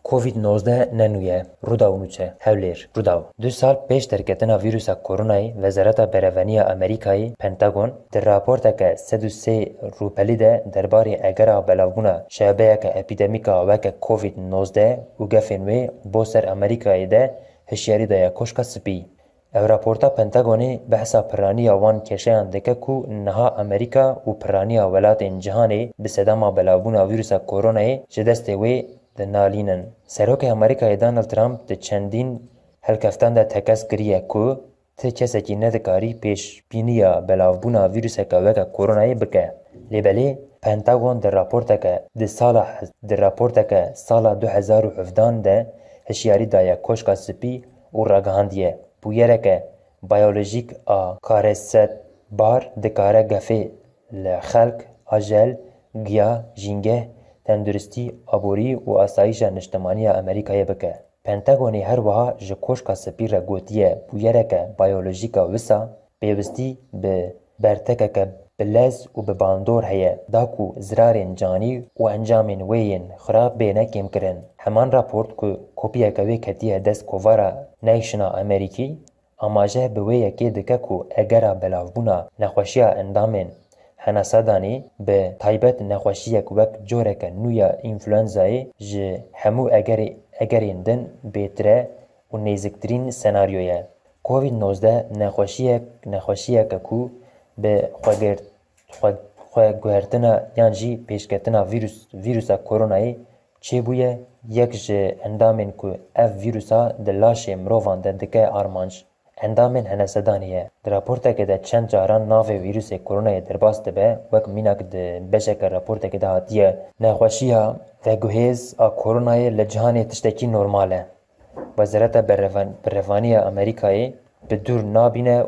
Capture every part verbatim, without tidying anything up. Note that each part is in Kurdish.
Covid nozdeh ne nû ye. Rûdaw nûçe, Hewlêr, Rûdaw. Du sal pêş derketina vîrusa koronayê, Wezareta Berevaniya Amerîkayê, Pentagon, di raporteke sed û sê rûpelî de derbarê egera belavbûna şebeyeke epîdemîka weke Covid nozdeh û gefên wê bo ser Amerîkayê de hişyarî daye Koşka Spî. Ev raporta Pentagonê behsa piraniya wan kêşeyan dike ku niha Amerîka û piraniya welatên cihanê bi sedema belavbûna vîrusa koronayê ji destê wê dinalînin. Serokê Amerîkayê Donald Trump di çendîn helkeftan de tekez kiriye ku ti kesekî nedikarî pêşbîniya belavbûna vîruseke weke koronayê bike. Lê belê Pentagon di raporteke di sala di raporteke sala du hezar û hevdan de hişyarî daye Koşka Spî û ragihandiye, bûyereke biyolojîk a karesetbar dikare gefê li xelk, ajel, giya, jîngeh, tenduristî, aborî û asayîşa niştimaniya Amerîkayê bike. Pentagonê her wiha ji Koşka Spî re gotiye, bûyereke biyolojîk a wisa pêwistî bi bertekeke bilez û bi bandor heye, da ku zirarên canî û encamên wê yên xirab bêne kêmkirin. Heman raport ku kopiyeke wê ketiye dest kovara Nation a Amerîkî, amaje bi wê yekê dike ku egera belavbûna nexweşiya endamên henesedanê, bi taybet nexweşiyek wek coreke nû ya înfluenzayê, ji hemû egerê-, egerên din bêtir e û nêziktirîn senaryo ye. Covid nozdeh nexweşiyek, nexweşiyeke ku bi xwegirt-, xwe-, xweguhertina yan jî pêşketina vîrus-, vîrusa koronayê çêbûye, yek ji endamên ku ev vîrusa di laşê mirovan de dike armanc, endamên henesedanê ye. Di raportekê de çend caran navê vîrusê koronayê derbas dibe, wek mînak di beşeke raportekê de hatiye, nexweşiya veguhêz a koronayê li cihanê tiştekî normal e. Wezareta Berevan-, Berevaniya Amerîkayê bi dûr nabîne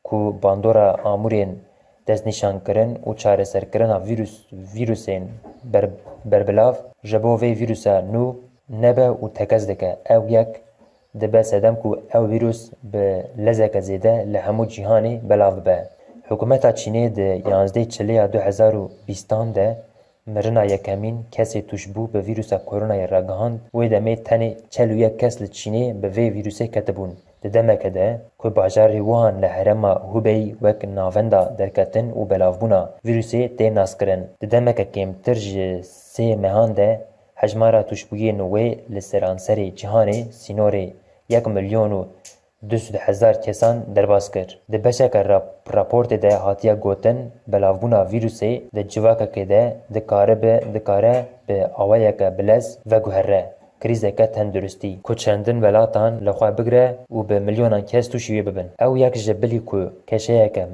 ku bandora amûrên destnîşankirin û çareserkirina vîrus-, vîrusên ber-, berbilav ji bo vê vîrusa nû nebe û tekez dike. Ew yek dibe sedem ku ew vîrus bi lezeke zêde li hemû cîhanê belav bibe. Hikûmeta Çînê di yanzdeh çilê ya du hezar û bîstan de mirina yekemîn kesê tûşbû bi vîrusa koronayê ragihand, wê demê tenê çel û yek kes li Çînê bi vê vîrusê ketibûn. Di demeke de ku bajarê Wuhan li herêma Hubei wek navenda derketin û belavbûna vîrusê tê naskirin, di demeke kêmtir ji sê mehan de hejmara tûşbûyên wê li seranserê cîhanê sînorê yek milyon û du sed hezar kesan derbas kir. Di beşeke rap-, raportê de hatiye gotin, belavbûna vîrusê di civakekê de dikaribe, dikare bi awayeke bilez veguhere krîzeke tenduristî ku çendin welatan li xwe bigire û bi milyonan kes tûşî wê bibin. Ew yek ji bilî ku keşeyeke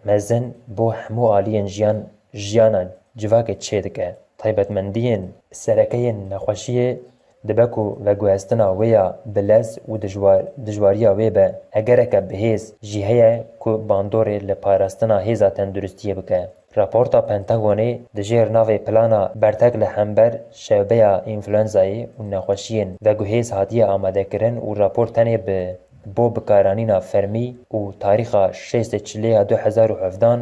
mezin bo hemû aliyên jiyan, jiyana civakê çêdike. Taybetmendiyên sereke yên nexweşiyê dibe ku veguhestina wê ya bilez û dijwar-, dijwariya wê be. Egereke bihêz jî heye ku bandorê li parastina hêza tenduristiyê bike. Raporta Pentagonê di jêr navê Plana Bertek li Hember Şebeya Înfluenzayê û Nexweşiyên Veguhêz hatiye amadekirin û rapor tenê bi bo bikaranîna fermî û tarîxa şêst çilê ya du hezar û hevdan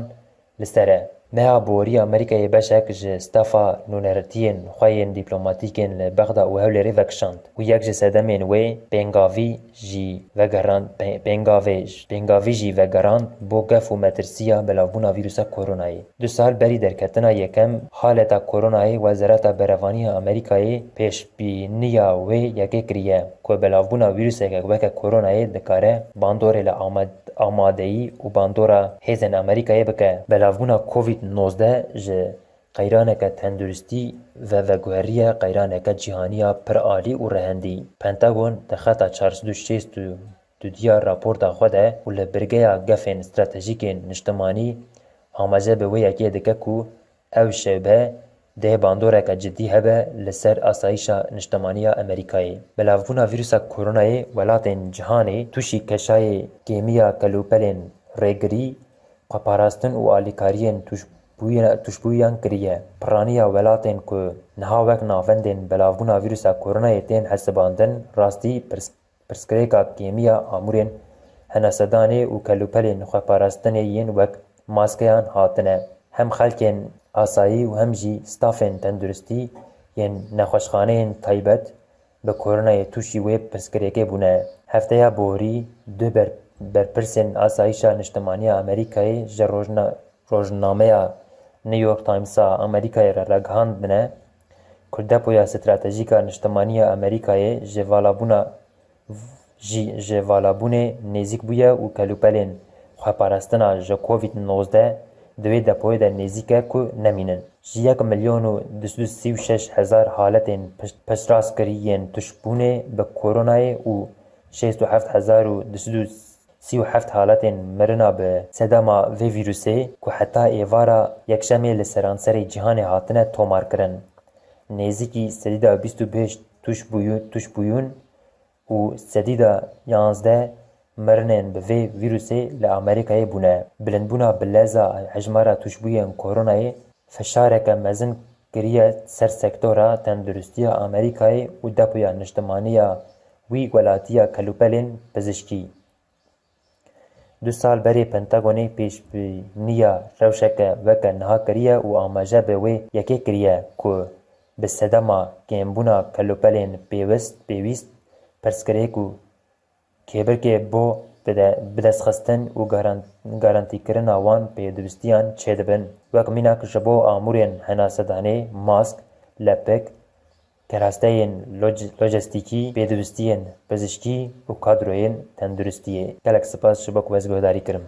li ser e. Meha borî Amerîkayê beşek ji stafa nûnertiyên xwe yên dîplomatîkên li Bexda û Hewlêrê vekişand û yek ji sedemên wê pêngavî jî vegerand, pê-, pêngavê j-, pêngavî jî vegerand bo gef û metirsiya belavbûna vîrusa koronayê. Du sal berî derketina yekem haleta koronayê, Wezareta Berevaniya Amerîkayê pêşbîniya wê yekê kiriye ku belavbûna vîruseke weke koronayê dikare bandorê li amad-, amadeyî û bandora hêzên Amerîkayê bike. Belavbûna Covid nozdeh ji qeyraneke tenduristî ve veguheriye qeyraneke cîhanî ya pir alî û rehendî. Pentagon di xeta çar sed û şêst û dudiya raporta xwe de û li birgeya gefên stratejîkên niştimanî amaje bi wê yekê dike ku ew şewbe dê bandoreke cidî hebe li ser asayîşa niştimanî ya Amerîkayê. Belavbûna vîrusa koronayê welatên cihanê tûşî keşayê kêmiya kelûpelên rêgirî, xweparastin û alîkariyên tûşbûyî-, tûşbûyiyan kiriye. Piraniya welatên ku niha wek navendên belavbûna vîrusa koronayê tên hesibandin, rastî pirs-, pirsgirêka kêmiya amûrên henesedanê û kelûpelên xweparastinê yên wek maskeyan hatine. Hem xelkên asayî û hem jî stafên tenduristî yên nexweşxaneyên taybet bi koronayê tûşî wê pirsgirêkê bûne. Hefteya borî du ber-, berpirsên Asayîşa Niştimaniya Amerîkayê ji rojna-, rojnameya New York Timesa Amerîkayê re ragihandine ku depoya stratejîk a niştimaniya Amerîkayê ji valabûna jî ji valabûnê nêzîk bûye û kelûpelên xweparastina ji Covid nozdeh di wê depoyê de nêzîk e ku nemînin. Ji yek milyon û du sed û sî û şeş hezar haletên pişt-, piştrast-, kirî yên tûşbûnê bi koronayê û şêst û heft hezar û du sed û sî û heft haletên mirina bi sedema vê vîrusê ku heta êvara yekşemê li seranserê cîhanê hatine tomarkirin. Nêzîkî sedî de bîst û pênc tûşbûyû-, tûşbûyûn û sedî de yanzdeh mirinên bi vê vîrusê li Amerîkayê bûne. Bilindbûna bi leza hejmara tûşbûyên koronayê fişareke mezin kiriye ser sektora tenduristiya Amerîkayê û depoya niştimaniya wî welatiya kelûpelên pizişkî. Du sal berê Pentagonê pêşbîniya rewşeke weke niha kiriye û amaje bi wê yekê kiriye ku bi sedema kêmbûna kelûpelên pêwist, pêwîst, pirsgirêk û kêbirkê bo bide-, bidestxistin û garan-, garantîkirina wan pêdiwistiyan çêdibin, wek mînak ji bo amûrên henasedanê, mask, lepik, kerasteyên loj-, lojistîkî, pêdiwistiyên pizişkî û kadroyên tenduristiyê. Gelek spas ji bo ku ez guhdarî kirim.